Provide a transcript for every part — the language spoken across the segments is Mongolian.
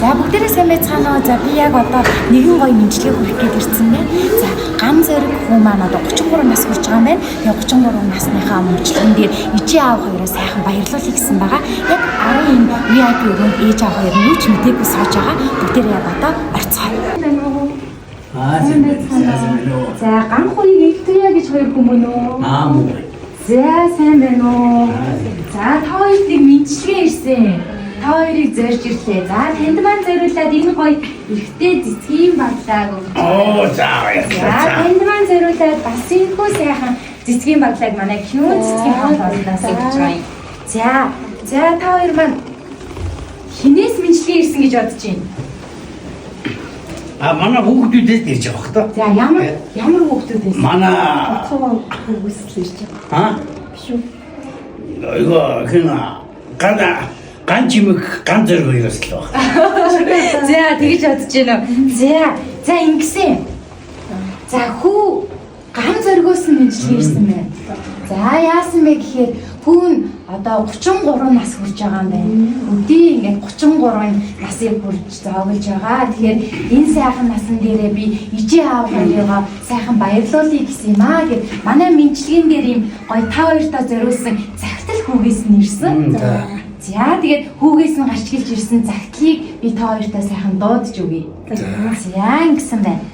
За, бүгдээрээ сайн байцгаана уу? За, би яг одоо нэгэн гоё мэндчилгээ хүргэх гээд ирсэн байна. За, гам зориг хүү маань одоо 33 нас хүрч байгаа юм байна. Тэгээ 33 насныхаа мөчлөгөн дээр ижи аав хоёроо сайхан баярлуулъя гэсэн байгаа. Яг 10 энэ VIP өрөөнд ээж аав хоёр нь юу ч мдээгүй сууж байгаа. Бүгдээрээ яг одоо орцгоё. Аа, сайн байна. Сайн байна уу? За, гам хоёрыг илтгийа гэж хоёр хүмүүн үү? Аа, муу. За, сайн байна уу? За, та хоёрт нэг мэндчилгээ ирсэн. Та хоёрыг зорж ирлээ. За, танд маань зориулаад энэ гоё эрэгтэй цэцгийн баглааг өгч. Оо, за За, баярлалаа. танд маань зориулаад бас энэхүү сайхан цэцгийн баглааг манай Хюн цэцгийн хамт олноос өгч байгаа юм. За, за, та хоёр маань хинээс мэндчилгээ ирсэн гэж бодож байна? А, манай хүүхдүүдээс ирж байгаа хэ та. За, ямар ямар хүүхдүүд вэ? Манай Хүүсэл ирж байгаа. А? Биш үү? Айгаа хин ган ган чимэг ган зэрэг хоёроос л баг. За, тэгж бодож байна уу? За, за, ингэсэн. За, хүү гам зоригоос нь мэндчилгээ ирсэн байна. За, яасан бэ гэхээр хүүн одоо 33 нас хүрж байгаа юм байна. Өдий ингээд 33 насыг хүрж зоогилж байгаа. Тэгэхээр энэ сайхан насан дээрээ би ижи аав хоёроо сайхан баярлуулъя гэсэн юм аа гэд манай мэндчилгээн дээр ийм гоё та хоёртоо зориулсан захидал хүүгээс нь ирсэн. За. За, тэгээд хүүгээс нь гарч гэлж ирсэн захидлыг би та хоёртоо сайхан дуудаж өгье. За, ингэсэн байна.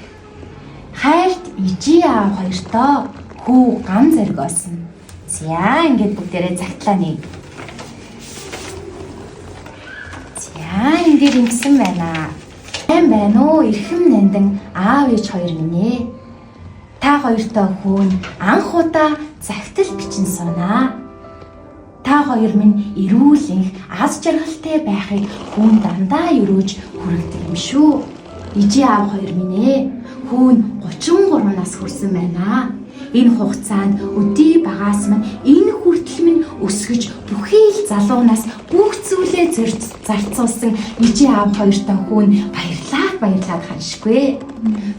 Хайрт ижи аав хоёртоо хүү гам зоригоосон. За, ингээд бүгдээрээ захидлаа нэг. За, энэ дээр ингэсэн байна. Сайн байна уу? Эрхэм нандин аав ээж хоёр минь ээ. Та хоёртоо хүүн анх удаа захидал бичин сунаа. Та хоёр минь эрүүл энх, аз жаргалтай байхыг хүүн дандаа өрөөж хүргэдэг юм шүү. Ижи аав хоёр минь ээ. Хүүн 33 нас хүрсэн байна. Энэ хугацаанд өдий багаас минь энэ хүртэл минь өсгөж бүхий л залуунаас бүх зүйлээ зорж зарцуулсан ижи аав хоёртой хүүн баярлаад баярлаад ханшгүй.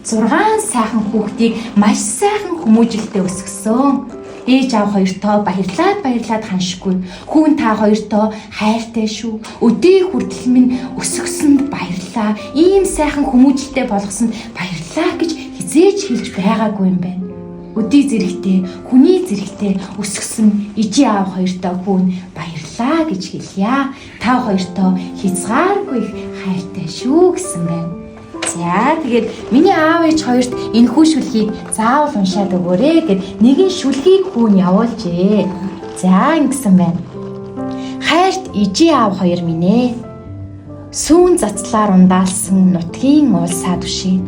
6 сайхан хүүхдийг маш сайхан хүмүүжлэлтэй өсгсөн. Ээж аав хоёртоо баярлаад баярлаад ханшгүй. Хүүн та хоёртоо хайртай шүү. Өдий хүртэл минь өсгсөнд баярлаа. Ийм сайхан хүмүүжлэлтэй болгосонд баярлаа гэж хизээж хэлж байгаагүй юм байна. Өдий зэрэгтэй, хүний зэрэгтэй өсгсөн ижи аав хоёртоо хүүн баярлаа гэж хэлье. Та хоёртоо хязгааргүй их хайртай шүү гэсэн байна. За, тэгээд миний аав ээж хоёрт энэ хүү шүлгийг заавал уншаад өгөөрэй гэд нэгэн шүлгийг хүүн явуулжээ. За, ингэсэн байна. Хайрт ижи аав хоёр минь ээ. Сүүн зацлаар ундаалсан нутгийн уулсаа түшээд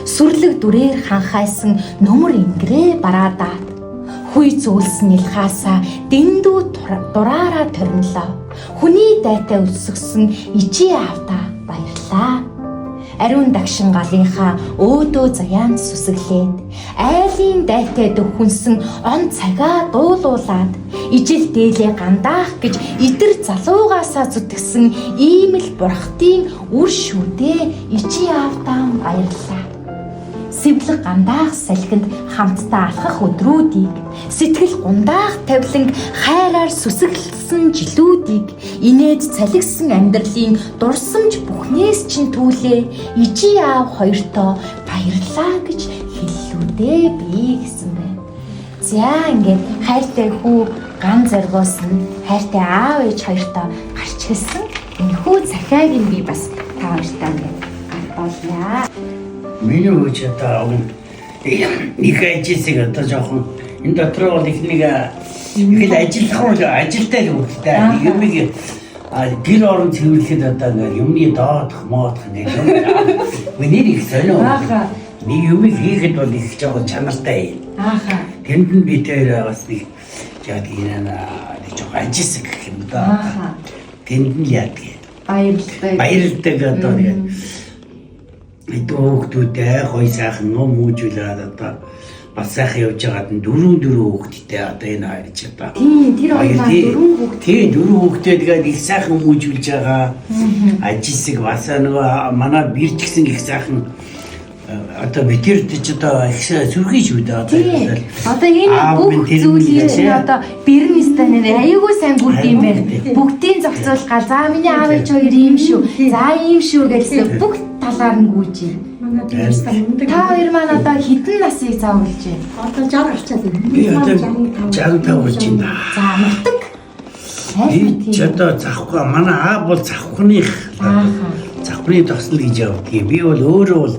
сүрлэг дүрээр ханхайсан нөмөр ингэрээ бараадаад хүй зөөлсөн нэлхаасаа дэндүү дураараа торнолоо. Хүний дайтай өсгсөн ижи аавдаа баярлаа. Ариун дагшин галынхаа өөдөө заяанд сүсэглээд айлын дайтай дөхөнсөн он цагаа дуулуулад ижил дээлээ гандаах гэж идэр залуугаасаа зүтгэсэн ийм л бурхтын үр шүдээ ижи аавдаа баярлаа. Сэвлэг гандаах салхинд хамтдаа алхах өдрүүдийг, сэтгэл гундаах тавиланг хайраар сүсэглсэн жилүүдийг, инээд цалигсан амьдралын дурсамж бүхнээс чинь түлээ ижи аав хоёртоо баярлаа гэж хэллүүдээ би гэсэн байна. За, ингээд хайртай хүү ган зоргоос нь хайртай аав ээж хоёртоо гарч хэлсэн энэхүү захиаг нь би бас та хоёртоо ингээд гардуулъя. Миний хөөч одоо нэг ажилласыг одоо жоохон энэ дотор бол их нэг их л ажиллах уу ажилтай л хөлтэй. Нэг юмыг гэр орон цэвэрлэхэд одоо ингээд юмны доодох моодох ингээд юм. Миний их сонио. Ааха. Нэг юмыг хийхэд бол их жоохон чанартай юм. Ааха. Тэнд нь би тэр бас нэг яг нэг жоохон ажилласан гэх юм да. Ааха. Тэнд нь яадаг. Баярлалаа. Баярлдаг одоо тэгээд хэдэн хүүхдүүдээ гоё сайхан ном хүүжүүлээд одоо бас сайхан явж байгаад нь дөрөв дөрөв хүүхэдтэй одоо энэ хоёр ч одоо. Тийм, тэр хоёр маань дөрвөн хүүхэд. Тийм, дөрөв хүүхдээ тэгээд их сайхан хүмүүжүүлж байгаа. Ажилсыг бас нөгөө манай бирч гэсэн их сайхан одоо битэрд ч одоо их сүрхий шүү дээ одоо. Тийм. Одоо энэ Аав бүх минь тэр зүйлийг минь чинь тий. одоо бэрнэс Ёстой нэр аюугүй сайн гүрд юм байна. Бүгдийн зохицуулах гал. За миний аав ээж хоёр ийм шүү. За ийм шүү гэсэн бүх талаар нь гүйж байна. Манай дүүс мундаг. Та хоёр маань одоо хэдэн насыг заавалж байна? Одоо 60 гарчаад байна. Би одоо 65 болж байна. За нутаг. Би ч одоо завхгүй манай аав бол завхных Ааха. завхны тогснол гэж явдаг. Би бол өөрөө бол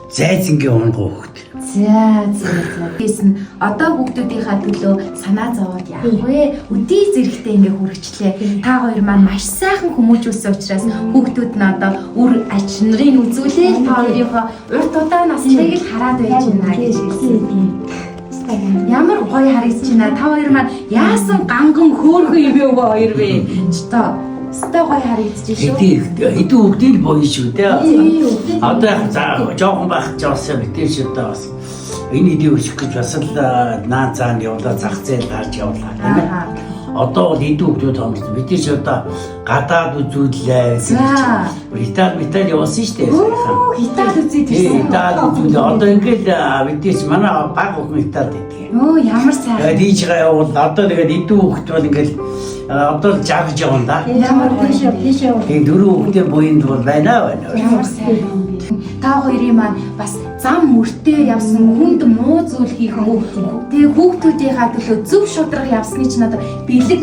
зайзангийн унгуу хөхт. За за за. Тэгээс нь одоо хүүхдүүдийнхаа төлөө санаа зовоод яах вэ? Өдий зэрэгтэй ингээ хүргэчлээ. Та хоёр маань маш сайхан хүмүүжүүлсэн учраас хүүхдүүд нь одоо үр ач нарыг үзүүлээл та хоёрынхоо урт удаан наслыг л хараад байж байна гэж хэлсэн. Ямар гоё харагдаж байна. Та хоёр маань яасан ганган хөөрхөн юм бэ өвөө хоёр вэ? Чтоо. Өстой гоё харагдаж шүү. Хэдий хэдэн хүүхдийн л боёо шүү дээ. Одоо яг за жоохон байх ч бас битээ шүү дээ бас. Энэ хэдий өсөх гэж бас л наа цаана явлаа зах зээл харж явлаа тийм ээ. Ааха. Одоо бол хэдэн хүүхдүүд томорсон. Бид ч одоо гадаад үзүүллээ. За. Итали Итали явсан шүү дээ. Өө, Итали үзээд Тийм ирсэн. Итали үзүүлээ. Одоо ингээл бид ч манай баг охин Италид байдаг юм. Өө, ямар сайхан. Тэгээд ийшээ явбал одоо тэгээд хэдэн хүүхд бол ингээл одоо л жаргаж явна да. Ямар гоё тийшээ юм бэ? тийшээ. Тийм дөрөв хүүхдээ буянд бол байна байна. Ямар сайхан юм бэ? Та хоёрын маань бас зам мөртөө явсан хүнд муу зүйл хийхгүй тэгээ хүүхдүүдийнхаа төлөө зөв шудраг явсны чинь одоо бэлэг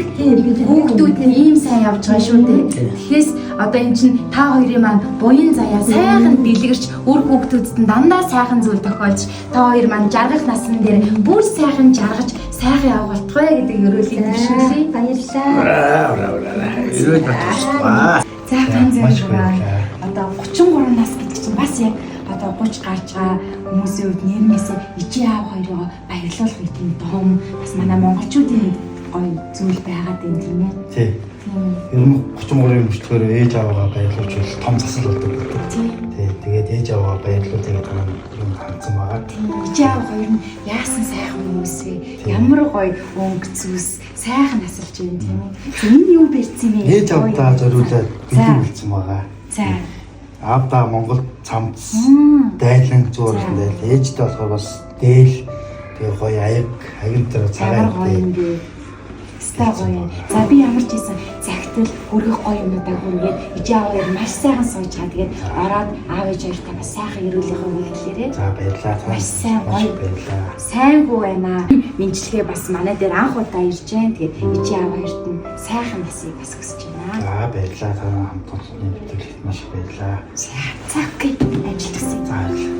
хүүхдүүд нь ийм сайн явж байгаа шүү дээ. Тэгэхээс одоо эн чинь та хоёрын маань буян заяа сайхан дэлгэрч үр хүүхдүүдэд нь дандаа сайхан зүйл тохиолж та хоёр маань жаргах насан дээр бүр сайхан жаргаж сайхан явах болтугай гэдэг ерөөлийг төвшүүлье. Баярлалаа. Ура ура ура. Ерөөл батгах. За ганц Маш юм баярлалаа. Одоо 33 нас гэдэг чинь бас яг одоо 30 гарч байгаа хүмүүсийн хувьд нэрнгээсээ ижи аав хоёроо баярлуулах үед нь том бас манай монголчуудын хувьд гоё зүйл байгаад байна тийм ээ. Тий. Тийм. Ер нь 33-ын мөчлөөр ээж аваагаа баярлуулж бол том засал болдог гэдэг. Тийм. Тий. Тэгээд ээж аваагаа баярлуулъя гэдэг юм юм хандсан байгаа. Тийм. Ижи аав хоёр нь яасан сайхан хүмүүс вэ? Ямар гоё өнгө зүс сайхан насалж байна тийм ээ. За энэ юу барьсан юм бэ? Ээж авдаа зориулаад За. бэлэн бэлдсэн байгаа. За. Аавдаа Монгол цамц Мм. дайлан зуурсан дайл. Ээждээ болохоор бас дээл тэгээ гоё аяг аяган дээр цагаан Ямар гоё юм бэ? Өстой гоё юм. За би ямар ч байсан загтал хөргөх гоё юмнуудаа хөргээд ижи аав хоёр маш сайхан сууж байгаа. Тэгээд ороод аав ээж хоёртай бас сайхан ерөөлийнхөө үгийг хэлээрэй. За баярлалаа. Та Маш сайн маш гоё. баярлалаа. Сайн хүү байна. Минчлэгээ бас манай дээр анх удаа ирж जैन. Тэгээд ижи аав хоёрт нь сайхан насыг бас хүсэж байна. За баярлалаа. Та хамт олонны нэвтрүүлэгт маш их баярлалаа. За за окей. Ажил төсөй. За баярлалаа.